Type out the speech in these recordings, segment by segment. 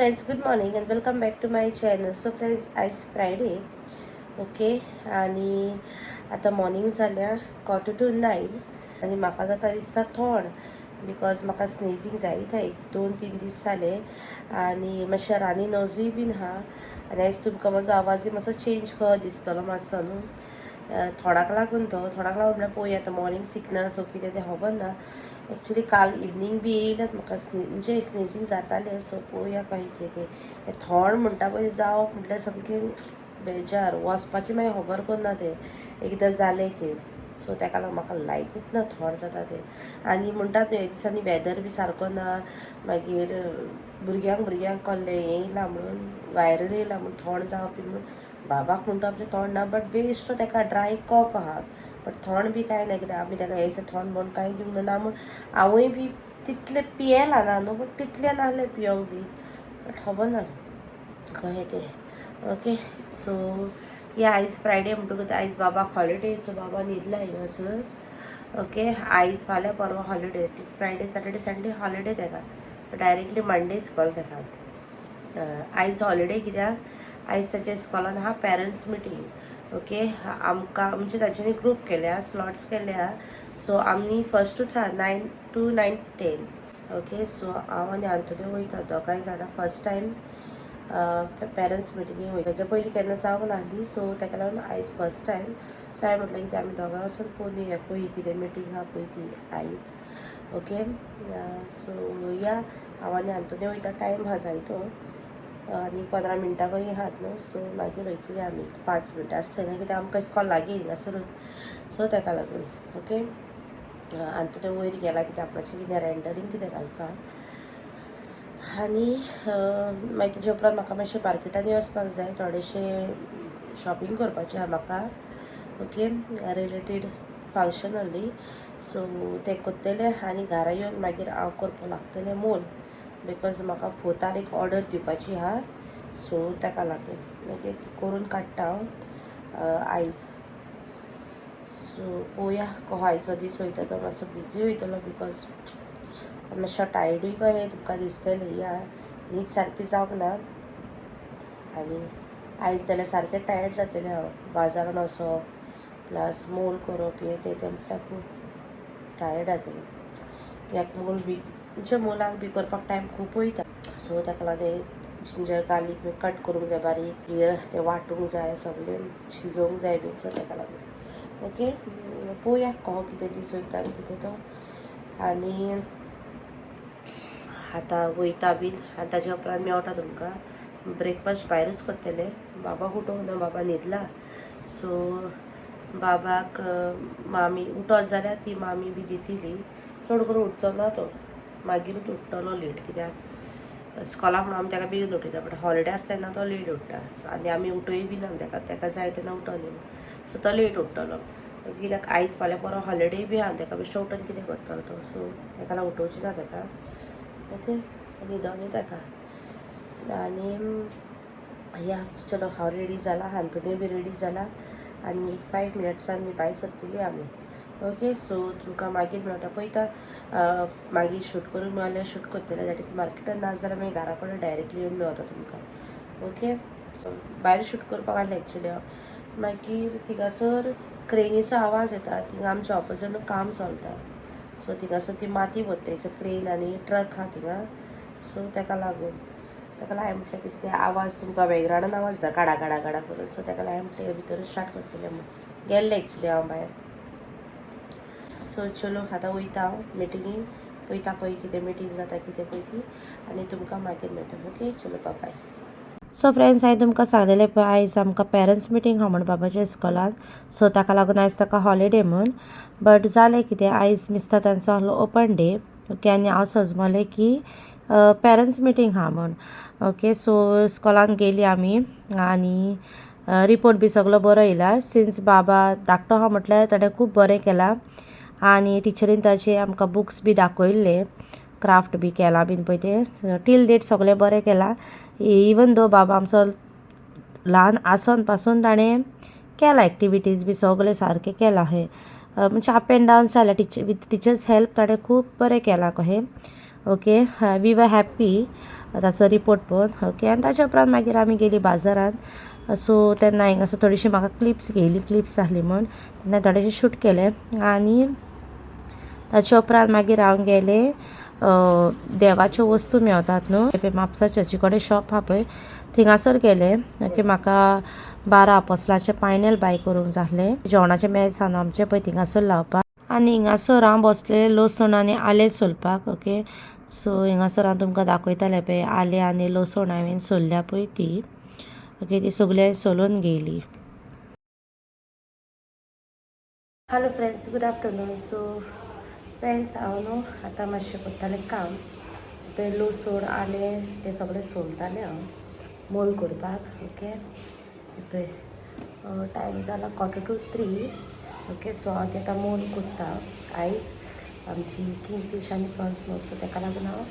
Friends, good morning and welcome back to my channel. So friends, आयज Friday, okay, आनी आतां morning जाल्या 8:45 आनी म्हाका जाता दिसता थोंड, because म्हाका स्नेजींग जायत एक 2-3 दीस जाले आनी मातशें रानी नोजूय बीन आहा. आनी आयज तुमकां म्हजो आवाजूय मातसो चेंज कहो दिसतलो मातसो न्हू, थोडाक लागून तो थोडाक लागून म्हळ्यार पळोवया. आतां मॉर्निंग सिकनस सो कितें तें खबर ना. एक्चुली काल इवनींग बी येयल्यात म्हाका म्हणजे स्नेजींग जातालें. सो पळोवया कहें कितें तें. थोंड म्हणटा पळय जावप म्हटल्यार सामकें बेजार, वचपाची मागीर खबर करना तें एकदां जालें की. सो तेका लागून म्हाका लायकूच ना थोंड जाता तें. आनी म्हणटात न्हू, ह्या दिसांनी वेदर बी सारको ना, मागीर भुरग्यांक भुरग्यांक कल्लें हें येयलां म्हणून, वायरल येयलां म्हूण थोंड जावप बी म्हूण. बाबाक म्हणटा आमचें थोंड ना, बट बेश्टो तेका ड्राय कॉफ आहा, बट थोंड बी कांय ना, कित्याक आमी तेका हें थोंड म्हूण कांय दिवंक ना म्हूण. हांवूय बी तितलें पियेलां ना न्हू, बट तितलें नासलें पियोंक बी, बट खबर ना कहें तें. ओके, सो या, आयज फ्रायडे म्हणटकूच आयज बाबाक हॉलिडे, सो बाबा न्हिदला हिंगासर. ओके, आयज फाल्यां परवां holiday, it is Friday, Saturday, Sunday holiday तेका. सो डायरेक्टली मंडे स्कॉल तेका. आयज हॉलिडे कित्याक आयज ताच्या इस्कॉलान आहा पेरंट्स मिटींग. ओके, आमकां म्हणजे तांच्यांनी ग्रूप केल्या, स्लॉट्स केल्या. सो आमी फर्स्टूच आहा, 9 to 9:10. Okay, so हांव आनी आंतोनी वयता दोगांय जाणां फर्स्ट टायम पेरंट्स मिटिंगे वयता. तेच्या पयलीं केन्ना जावंक नासली, सो ताका लागून आयज फर्स्ट टायम. सो हांवें म्हटलें कितें आमी दोगांय वचून पळोवन येवया खंय कितें मिटींग आहा पळय ती आयज. ओके, सो या, हांव आनी आंतोनी वयता. टायम आहा जायतो आनी 15 मिनटां खंय आहात न्हू. सो मागीर वयतली आमी, 5 मिनटां आसतली कित्याक आमकां इस्कॉल लागीं हिंगासरूच, सो ताका लागून. ओके, आंतोनी वयर गेला कित्याक आपणाचें कितें रेंडरींग कितें घालपाक. आनी मागीर तेजे उपरांत म्हाका मातशें मार्केटांनी वचपाक जाय, थोडेशें शॉपिंग करपाचें आहा म्हाका, ओके, रिलेटेड फंक्शनली. सो तें करतलें आनी घरा येवन मागीर हांव करपाक लागतलें मोल, because म्हाका फोर्थार एक ऑर्डर दिवपाची आहा. सो ताका लागून, ओके, ती करून काडटा हांव आयज. सो पळोवया कसो आयचो दीस वयता तो. मातसो बिजी वयतलो because मातसो टायर्डूय कहें तुमकां दिसतलें. या, न्हीद सारकी जावंक ना आनी आयज जाल्यार सारकें टायर्ड जातलें हांव. बाजारान वचप प्लस मोल करप हें तें तें म्हटल्यार खूब टायर्ड जातलें, कित्याक मोल बी म्हणजे मोलाक बी करपाक टायम खूब वयता. सो ताका लागून जिंजर गार्लीक बी कट करूंक जाय बारीक, मागीर तें वांटूंक जाय, सगळें शिजोवंक जाय बीन. सो ताका लागून, ओके, पळोवया कसो कितें दीस वयता आनी कितें तो. आनी आतां वयता बीन आनी ताच्या उपरांत मेवटा तुमकां. ब्रेकफास्ट भायरूच करतलें. बाबाक उठोवंक ना, बाबा न्हिदला. सो बाबाक मामी उठत जाल्यार ती मामी बी दितली. चड करून उठचो ना तो, मागीरूच उठ्ठलो लेट, कित्याक इस्कॉलाक म्हणून आमी ताका बेगीन उठयता, बट हॉलिडे आसता तेन्ना तो लेट उठ्ठा आनी आमी उठय बी ना ताका. ताका जाय तेन्ना उठोन, सो तो लेट उठ्ठलो, कित्याक आयज फाल्यां परवां हॉलिडे बी आहा. ताका बेश्टो उठून कितें करतलो तो? सो ताका लागून उठोवची ना ताका. ओके, न्हिदोनी ताका. आनी या, चलो, हांव रेडी जाला, आंतोनी बी रेडी जाला आनी एक 5 मिनट्सान मी भायर सरतली आमी. ओके, सो तुमकां मागीर मेळटा. पळयता, मागीर शूट करूंक मेळल्यार शूट करतलें, that is मार्केटान, ना जाल्यार मागीर घरा कडेन डायरेक्टली येवन मेळता तुमकां. ओके, भायर शूट करपाक आसलें एक्चुली हांव, मागीर थिंगासर क्रेनीचो आवाज येता. थिंगा आमच्या ऑपोजीट काम चलता, सो थिंगासर ती माती व्हरता, सो क्रेन आनी ट्रक आहा थिंगा. सो ताका लागून ताका लागून हांवें म्हटलें की ते आवाज तुमकां बॅकग्रावंडान आवाज येता गाडा गाडा गाडा करून. सो ताका लागून हांवें म्हटलें भितर स्टार्ट करतलें म्हूण गेल्लें एक्चुली हांव भायर. सो चलो, आतां वयता हांव मिटिंगेक. पळयता खंय कितें मिटींग जाता कितें पळय ती आनी तुमकां मागीर मेळटा. ओके, चलो, बाय. सो फ्रेंड्स, हांवें तुमकां सांगलेलें पळय, आयज आमकां पेरंट्स मिटींग आहा म्हूण बाबाच्या इस्कॉलान, सो ताका लागून आयज ताका हॉलिडे म्हूण. बट जालें कितें, आयज मिस्ता तांचो आहलो ओपन डे. ओके, आनी हांव सजमलें की पेरंट्स मिटींग आहा म्हूण. ओके, सो इस्कॉलान गेली आमी आनी रिपोर्ट बी सगलो बरो येयला. सिन्स बाबा धाकटो आहा म्हटल्यार ताणें खूब बरें केलां आनी टिचरीन ताचे आमकां बुक्स बी दाखयल्ले, क्राफ्ट बी केलां बीन पळय तें, टील डेट सगळें बरें केलां. इवन दो बाबा आमचो ल्हान आसोन पासून ताणें केलां एक्टिविटीज बी सगळें सारकें केलां हें, म्हणजे अप एंड डावन जाल्या. टिचर, विथ टिचर्स हेल्प ताणें खूब बरें केलां कहें. ओके, we were happy ताचो रिपोर्ट पळोवन. ओके, आनी ताच्या उपरांत मागीर आमी गेली बाजारान. सो तेन्ना हिंगासर थोडीशी म्हाका क्लिप्स घेयली, क्लिप्स आसली म्हूण तेन्ना थोडेशें शूट केलें. आनी ताच्या उपरांत मागीर हांव गेलें, देवाच्यो वस्तू मेवतात न्हू म्हापसा चर्ची कडेन शॉप आहा पळय, थिंगासर गेलें. ओके, म्हाका 12 आपोसलाचें पायनेल बाय करूंक जाय आसलें, जेवणाचें मेज आहा न्हू आमचें पळय थिंगासर लावपाक. आनी हिंगासर हांव बसलेलें लसूण आनी आलें सोलपाक. ओके, सो हिंगासर हांव तुमकां दाखयतालें पळय, आलें आनी लसूण हांवें सोल्ल्या पळय ती. ओके, ती सगळी हांवें सोलून घेयली. Hello friends, good afternoon. So friends, हांव न्हू आतां मातशें करतालें काम पळय, लसूण आलें तें सगळें सोलतालें हांव मोल करपाक. ओके, पळय टायम जाला 2:45. ओके, सो हांव तें आतां मोल करता. आयज आमची किंगफीश आनी प्रॉन्स मोल, सो ताका लागून हांव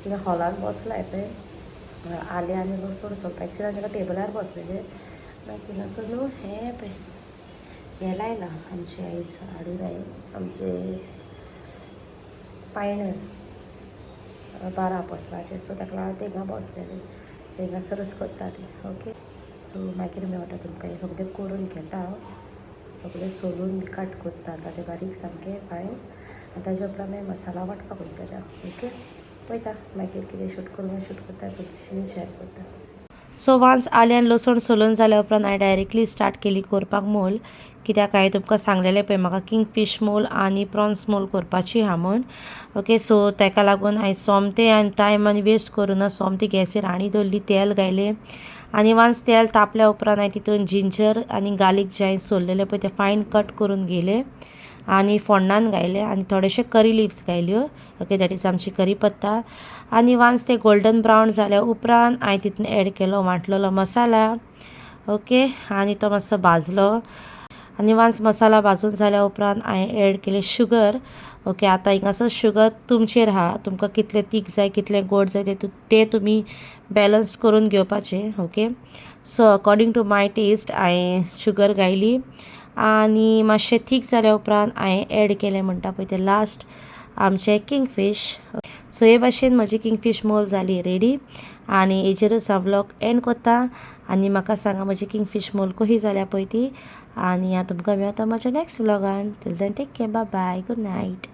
थिंगा हॉलान बसलां पळय आलें आनी लसूण सोलपाक. एक्चुली हांव ताका टेबलार बसलेलें, मागीर थिंगासर न्हू हें पळय हें लायलां आमचें आयज हाडून हांवें आमचें पायणेल 12 आपोसलाचें. सो ताका लागून थिंगा बसलेलें, थिंगासरच करता तें. ओके, सो मागीर मेळटा तुमकां. हें सगळें करून घेता हांव, सगळें सोलून कट करता आतां तें बारीक सामकें फायन, आनी ताज्या उपरांत मागीर मसाला वांटपाक वयतलें हांव. ओके, पळयता मागीर कितें शूट करूं, शूट करता, तुमच्याशी शेअर करता. सो वन्स आलें आनी लसूण सोलून जाल्या उपरांत हांवें डायरेक्टली स्टार्ट केली करपाक मोल, कित्याक हांवें तुमकां सांगलेलें पळय म्हाका किंग फिश मोल आनी प्रॉन्स मोल करपाची आहा म्हूण. ओके, सो ताका लागून हांवें सोमतें आनी टायम आनी वेस्ट करुना, सोमतें गॅसीर हांडी दवरली, तेल घायलें आनी वन्स तेल तापल्या उपरांत हांवें तितून जिंजर आनी गार्लीक जें हांवें सोललेलें पळय तें फायन कट करून घेयलें आनी फोण्णान घायलें आनी थोडेशे करी लिव्स घायल्यो. ओके, that is आमची करी पत्ता. आनी वन्स ते गोल्डन ब्रावन जाल्या उपरांत हांवें तितून एड केलो वांटलेलो मसाला. ओके, आनी तो मातसो भाजलो आनी वन्स मसाला भाजून जाल्या उपरांत हांवें एड केले शुगर. ओके, आतां हिंगासर शुगर तुमचेर आहा, तुमकां कितलें तीख जाय, कितलें गोड जाय तें तुमी बॅलन्स करून घेवपाचें. Okay, so according to my taste हांवें शुगर घायली आनी मातशें थीक जाल्या उपरांत हांवें एड केलें म्हणटा पळय तें लास्ट आमचें किंगफीश. सो हे भाशेन म्हजी किंगफीश मोल जाली रेडी आनी हेजेरूच हांव व्लॉग एंड कोत्ता. आनी म्हाका सांगा म्हजी किंगफीश मोल कशी जाल्या पळय ती. आनी हांव तुमकां मेळटा म्हज्या next व्लॉगान. Till then take care, bye bye, good night.